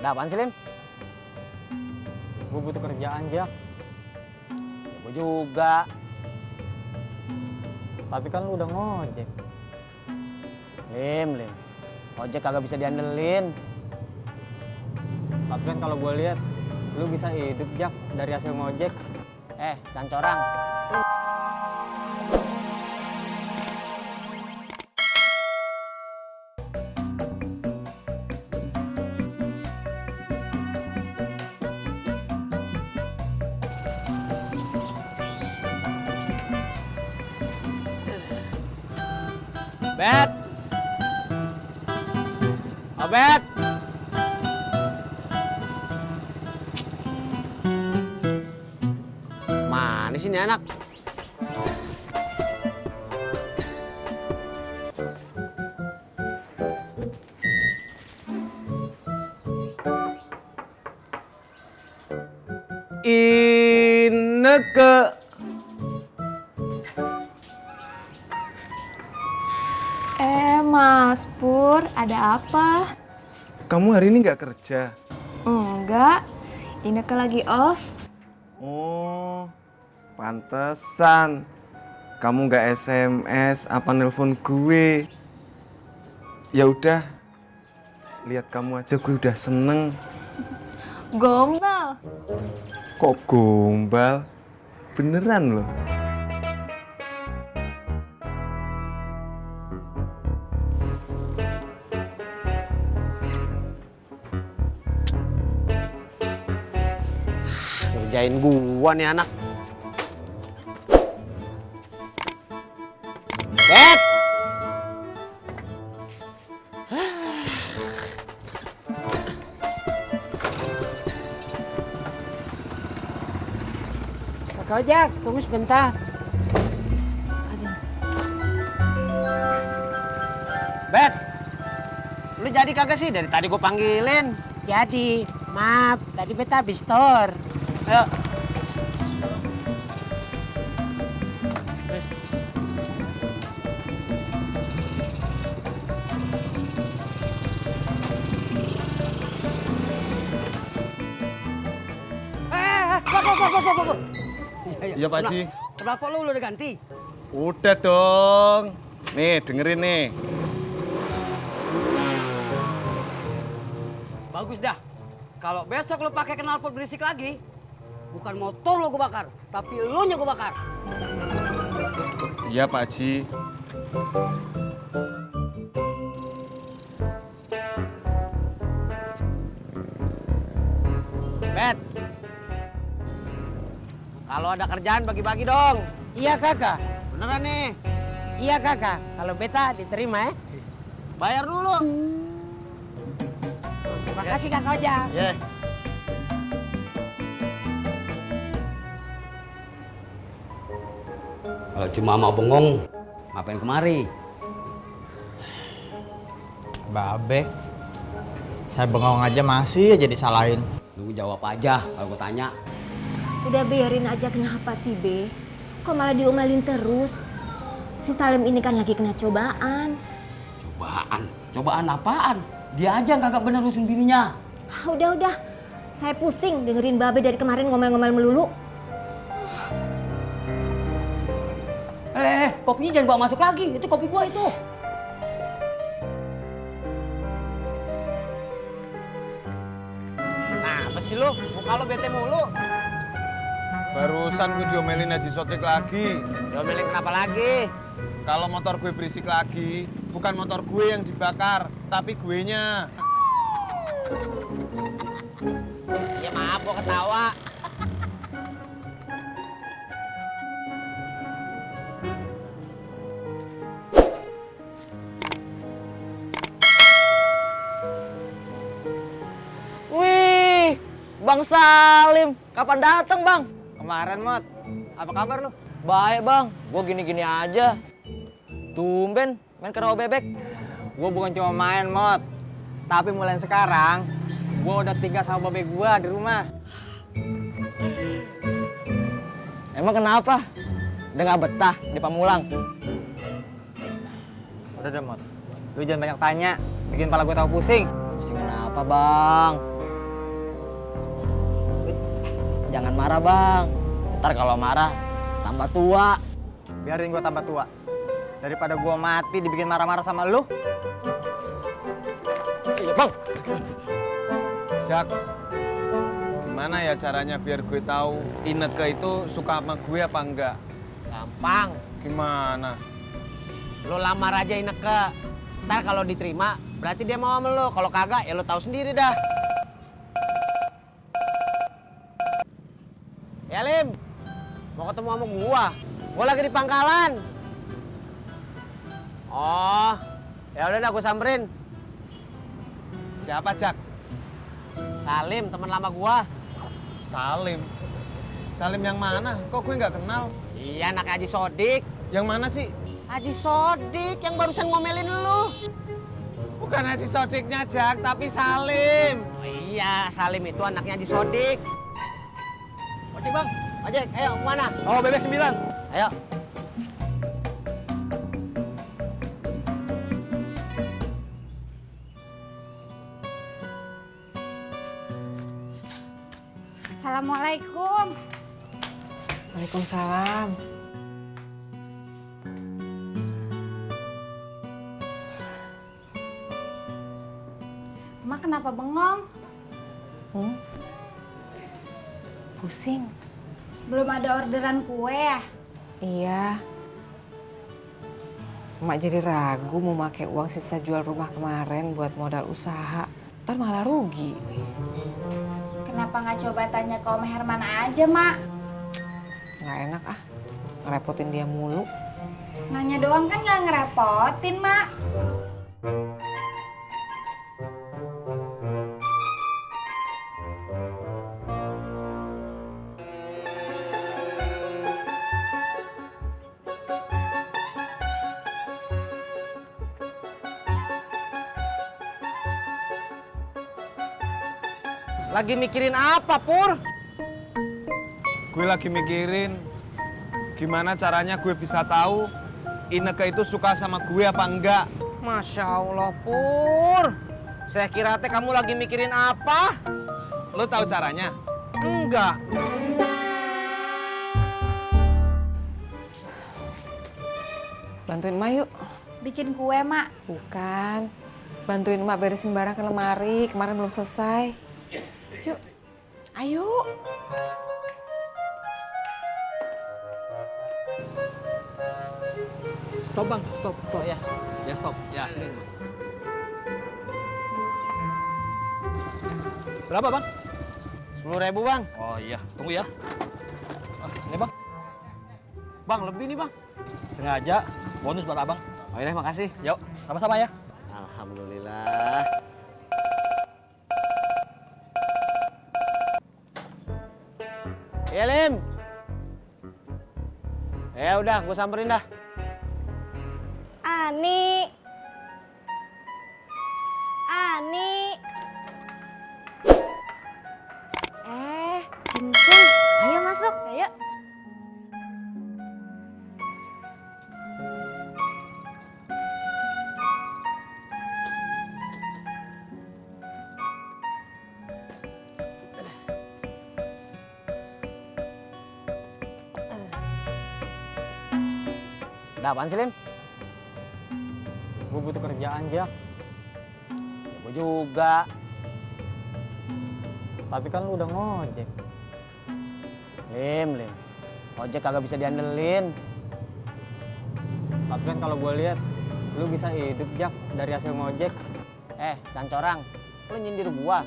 Ada apaan sih, Lim? Gue butuh kerjaan, Jak. Ya, gue juga. Tapi kan lu udah ngojek. Lim. Ojek kagak bisa diandelin. Tapi kan kalau gue lihat, lu bisa hidup, Jak, dari hasil ngojek. Cancorang. Bet. Obet. Mana sih ini anak? Ineke. Mas Pur, ada apa? Kamu hari ini nggak kerja? Enggak, Ineke lagi off. Oh, pantesan. Kamu nggak SMS apa nelpon gue? Ya udah, lihat kamu aja gue udah seneng. Gombal. Kok gombal? Beneran loh. Ngerjain gua nih anak. Bet. Kak Ojak, tunggu sebentar. Bet. Lu jadi kagak sih dari tadi gua panggilin? Jadi, maaf, tadi beta habis store. Ayo. Iya Pak Haji. Kenapa lu udah ganti? Udah dong. Nih dengerin nih. Bagus dah. Kalau besok lu pakai knalpot berisik lagi, bukan motor lo gue bakar, tapi lu nya gue bakar. Iya Pak Haji. Bet. Kalau ada kerjaan bagi-bagi dong. Iya kakak, Beneran nih. iya kakak. Kalau beta diterima ya. Bayar dulu. Terima kasih Kakak Ojak. Ye. Kalau cuma mau bengong, ngapain kemari? Babe, saya bengong aja masih aja disalahin. Lu jawab aja kalau gue tanya. Udah biarin aja, kenapa sih, Be? Kok malah diomelin terus? Si Salim ini kan lagi kena cobaan. Cobaan? Cobaan apaan? Dia aja yang kagak bener urusin bininya. Udah. Saya pusing dengerin Babe dari kemarin ngomel-ngomel melulu. Kopinya jangan bawa masuk lagi. Itu kopi gua itu. Nah, apa sih lu? Muka lu bete mulu. Barusan gue diomelin Haji Sotik lagi. Diomelin kenapa lagi? Kalau motor gue berisik lagi, bukan motor gue yang dibakar, tapi guenya. Ya maaf, gua ketawa. Wih, Bang Salim, kapan datang, Bang? Kemarin, Mot. Apa kabar lu? Baik, Bang. Gua gini-gini aja. Tumben main ke rawa bebek. Gue bukan cuma main, Mot. Tapi mulai sekarang, gue udah tinggal sama babe gue di rumah. Emang kenapa? Udah nggak betah di Pamulang? Udah deh, Mot. Lu jangan banyak tanya. Bikin kepala gue tahu pusing. Pusing kenapa, Bang? jangan marah bang. Ntar kalau marah tambah tua. Biarin gua tambah tua. Daripada gua mati dibikin marah-marah sama lu. Iya bang. Jak, gimana ya caranya biar gue tahu Ineke itu suka sama gue apa enggak? Gampang, Gimana? lo lamar aja Ineke. Ntar kalau diterima, berarti dia mau sama lo. Kalau kagak, ya lo tahu sendiri dah. Ya Lim, mau ketemu sama gua. Gua lagi di pangkalan. Oh, ya udah dah gua samperin. Siapa, Jak? Salim, teman lama gua. Salim. Salim yang mana? Kok gue nggak kenal? Iya, anaknya Haji Sodik. Yang mana sih? Haji Sodik yang barusan ngomelin lu. Bukan Haji Sodiknya, Jak, tapi Salim. Oh iya, Salim itu anaknya Haji Sodik. Ojek bang. Ojek, ayo kemana? Oh bebek 9. Ayo. Assalamualaikum. Waalaikumsalam. Emak kenapa bengong? Pusing. Belum ada orderan kue ya? Iya. Emak jadi ragu mau pakai uang sisa jual rumah kemarin buat modal usaha. Ntar malah rugi. Kenapa nggak coba tanya ke Om Herman aja, Mak? Nggak enak ah, ngerepotin dia mulu. Nanya doang kan nggak ngerepotin, Mak. Lagi mikirin apa, Pur? Gue lagi mikirin gimana caranya gue bisa tahu Ineke itu suka sama gue apa enggak. Masya Allah, Pur. Saya kira teh kamu lagi mikirin apa? Lo tahu caranya? Enggak. Bantuin emak yuk. Bikin kue, Mak. Bukan. Bantuin emak beresin barang ke lemari, kemarin belum selesai. Yuk. Ayo. Stop bang, stop. Oh ya. Ya stop. Ya. Berapa bang? 10.000, Bang. Oh iya, tunggu ya. Ini bang, Bang, lebih nih, Bang. sengaja bonus buat abang. Oh iya, makasih. Yuk, sama-sama ya. Alhamdulillah. Ya, Lim. Ya udah, gue samperin dah. Ani. Ani. Cincin. Ayo masuk. Ayo. Ada apaan sih, Lim? Gue butuh kerjaan, Jak. Ya, gue juga. Tapi kan lu udah ngojek. Lim. Ojek kagak bisa diandelin. Tapi kan kalau gue lihat, lu bisa hidup, Jak, dari hasil ngojek. Cancorang, lu nyindir gua.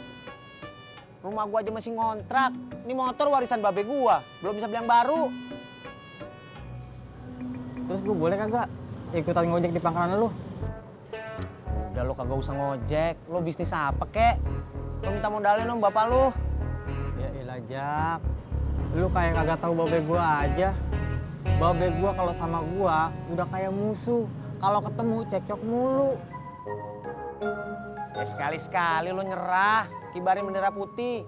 Rumah gua aja masih ngontrak. Ini motor warisan babe gua, belum bisa beli yang baru. Terus gue boleh kagak ikutan ngojek di pangkalan lu? Udah lu kagak usah ngojek, lu bisnis apa kek? Lu minta modalnya dong bapak lu. Ya ilah, Jak. Lu kayak kagak tahu babe gua aja. Babe gua kalau sama gua udah kayak musuh. Kalau ketemu cekcok mulu. Ya sekali-sekali lu nyerah, kibarin bendera putih.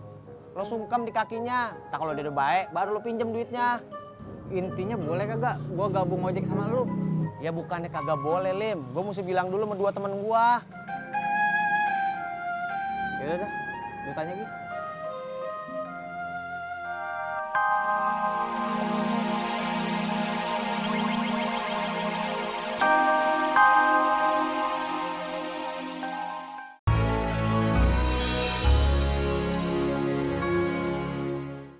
Lu sungkem di kakinya. Tak kalau dia udah baik, baru lu pinjem duitnya. Intinya boleh kagak gua gabung ngojek sama lu? Ya bukannya kagak boleh, Lim. Gua mesti bilang dulu sama 2 temen gua. Ya udah, lu tanya gitu.